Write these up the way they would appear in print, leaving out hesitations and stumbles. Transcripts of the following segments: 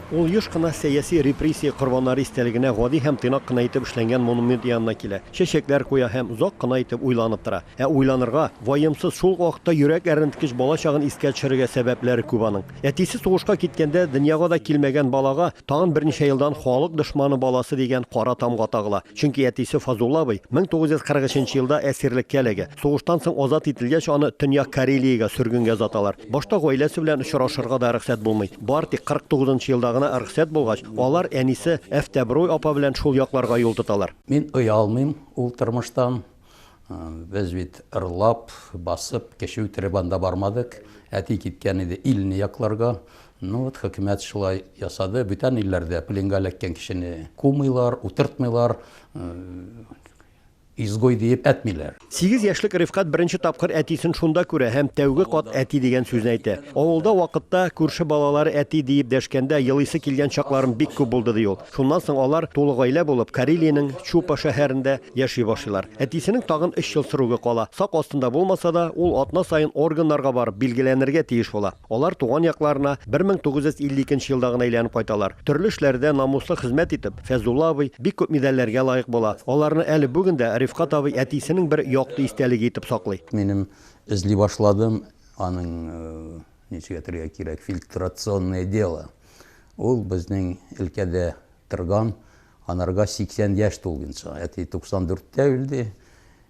Ул еш кына сәяси репрессия корбаннары истәлегенә гади һәм тыйнак кына итеп эшләнгән монумент янына килә, чәчәкләр куя һәм озак кына итеп уйланып тора. Ә уйланырга, ваемсыз, шул ук вакытта йөрәк әрнеткеч балачагын искә төшерергә сәбәпләре күп аның. Әтисе сугышка киткәндә дөньяга да килмәгән балага тагын берничә елдан халык дошманы баласы дигән кара тамга тагыла. Чөнки әтисе Фазулла абый 1943 нче елда әсирлеккә эләгә. Сугыштан соң азат ителгәч, аны Төньяк Карелиягә сөргенгә озаталар. Башта гаиләсе белән очрашырга да рөхсәт булмый. Бар тик 49 нчы елда гына рөхсәт булгач, алар әнисе Әфтәбруй апа белән шул якларга юл тоталар. Мин оялмыйм ул тормыштан. Без бит ырлап, басып, кеше үтереп анда бармадык. Әти киткән иде илне якларга. Ну вот хөкүмәт шулай ясады. Бүтән илләрдә пленга эләккән кешене кумыйлар, утыртмыйлар. Изгой диеп әтмиләр. Сигез яшьлек Рифкать беренче тапкыр әтисен шунда күрә һәм тәүге кат әти дигән сүзне әйтә. Авылда вакытта күрше балалары әти диеп дәшкәндә елыйсы килгән чакларым бик күп булды, ди ул. Шуннан соң алар, тулы гаилә булып, Карелиянең Чупа шәһәрендә яши башлыйлар. Әтисенең тагын өч ел срогы кала. Сак астында булмаса да, ул атна саен органнарга барып билгеләнергә тиеш була. Алар туган якларына 1952 нче елда гына әйләнеп кайталар. Төрле эшләрдә намуслы хезмәт итеп, Фәзулла абый бик күп медальләргә лаек була. Аларны әле бүген дә Рифкать абый әтисенең бер якты истәлеге итеп саклый. Минем эзли башладым аның, ничек әйтергә кирәк, фильтрационное дело. Ул безнең өлкәдә торган, анарга 80 яшь тулгынча. Әти 94 тә үлде.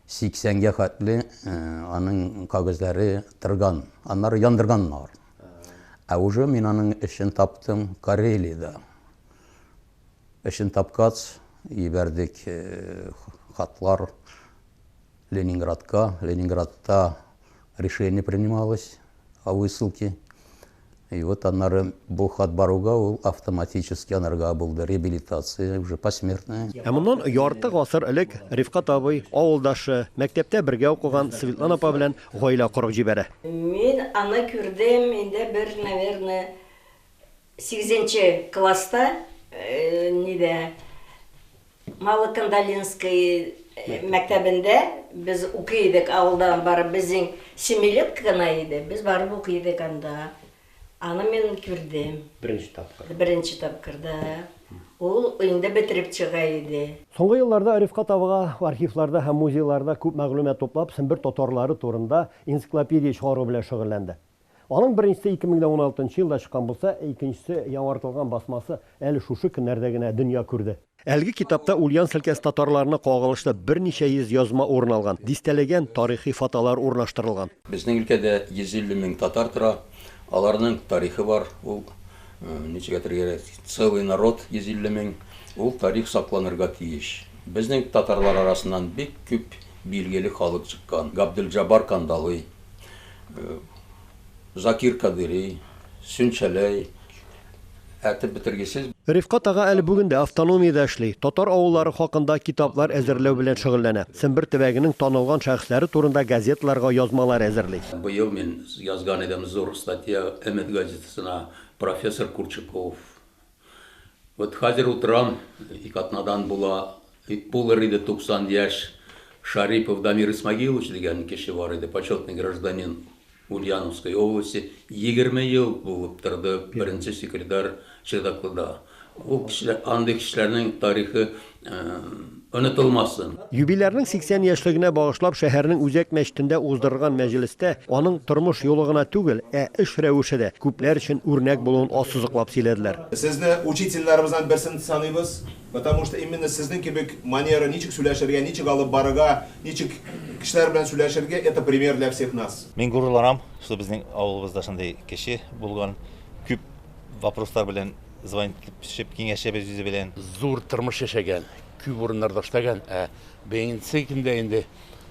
Сиксәнгә хәтле аның кәгазьләре торган, аннары яндырганнар. Ә уже мин аның эшен таптым Карелиядә. Эшен тапкач, җибәрдек хатлар Ленинградка. Ленинградта решение принималось о высылке. И вот аннары бу хат баруга ул автоматически анарга булды реабилитация уже посмертная. Ә моннан ярты гасыр элек Рифкать абый авылдашы, мәктәптә бергә укыган Светлана апа белән гаилә корып җибәрә. Мин аны күрдем инде бер, наверное, сигезенче класста, нидә, Малокандалинский мәктәбендә без укый идек, авылдан барып, безнең семилетка гына иде, без барып укый идек анда. Аны мин күрдем. Беренче тапкыр. Беренче тапкыр, да. Ул инде бетереп чыга иде. Соңгы елларда Рифкать абыга архивларда һәм музейларда күп мәгълүмат туплап, Сембер татарлары турында энциклопедия чыгару белән шөгыльләнде. Аның беренчесе 2016 нчы елда чыккан булса, икенчесе, яңартылган басмасы әле шушы көннәрдә генә дөнья күрде. Әлеге китапта Ульяновск өлкәсе татарларына кагылышлы берничә йөз язма урын алган, дистәләгән тарихи фотолар урнаштырылган. Безнең өлкәдә 150 мең татар тора. Аларның тарихы бар. Ул, ничек әйтергә кирәк, целый народ 150 мең. Ул тарих сакланырга тиеш. Безнең татарлар арасыннан бик күп билгеле халык чыккан. Габделҗаббар Кандалый, Закир Кадыйри, Сүнчәләй, әйтеп бетергесез. Рифкать ага әле бүген дә автономиядә эшли, татар авыллары хакында китаплар әзерләү белән шөгыльләнә, Сембер төбәгенең танылган шәхесләре турында газеталарга язмалар әзерли. Быел мин язган идем зур статья Өмет газетасына, профессор Курчаков Вот хәзер утырам, ик атнадан була, булыр иде 90 яшь. Шарипов Дамир Исмагилович дигән кеше бар иде, почетный гражданин Ульяновской области, 20 ел булып торды беренче секретарь Чердаклыда. Ул кешеләр, андый кешеләрнең тарихы онытылмасын. Юбилярның 80 яшьлегенә багышлап шәһәрнең үзәк мәчетендә уздырылган мәҗлестә аның тормыш юлы гына түгел, ә эш рәвеше дә күпләр өчен үрнәк булуын ассызыклап сөйләделәр. Сезне учительләребезнән берсен саныйбыз, потому что именно сезнең кебек манера ничек сүләшергә, ничек алып барырга, ничек кешеләр белән сүләшергә, это пример для всех нас. Мин горурланам, что безнең авылыбызда шундый кеше булган, күп вопрослар белән звонить итеп киңәшәбез үзе белән. Зур тормыш яшәгән, күп урыннарда эшләгән, ә беренче көндә инде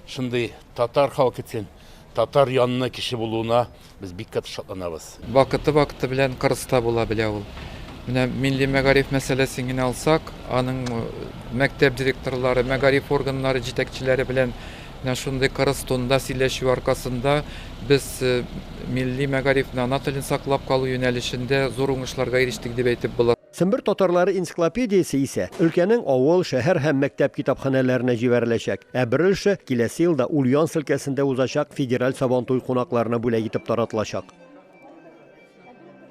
шундый татар халкы өчен, татар янына кеше булуына без бик каты шатланабыз. Вакыты-вакыты белән кырыс та була белә ул. Менә милли мәгариф мәсьәләсен генә алсак, аның мәктәп директорлары, мәгариф органнары җитәкчеләре белән менә шундый кырыс тонда сөйләшү аркасында без милли мәгарифне, ана телен саклап калу юнәлешендә зур уңышларга ирештек дип әйтеп була. Сембер татарлары энциклопедиясе исә өлкәнең авыл, шәһәр һәм мәктәп китапханәләренә җибәреләчәк. Ә бер өлеше киләсе елда Ульяновск өлкәсендә узачак федераль Сабантуй кунакларына бүләк итеп таратылачак.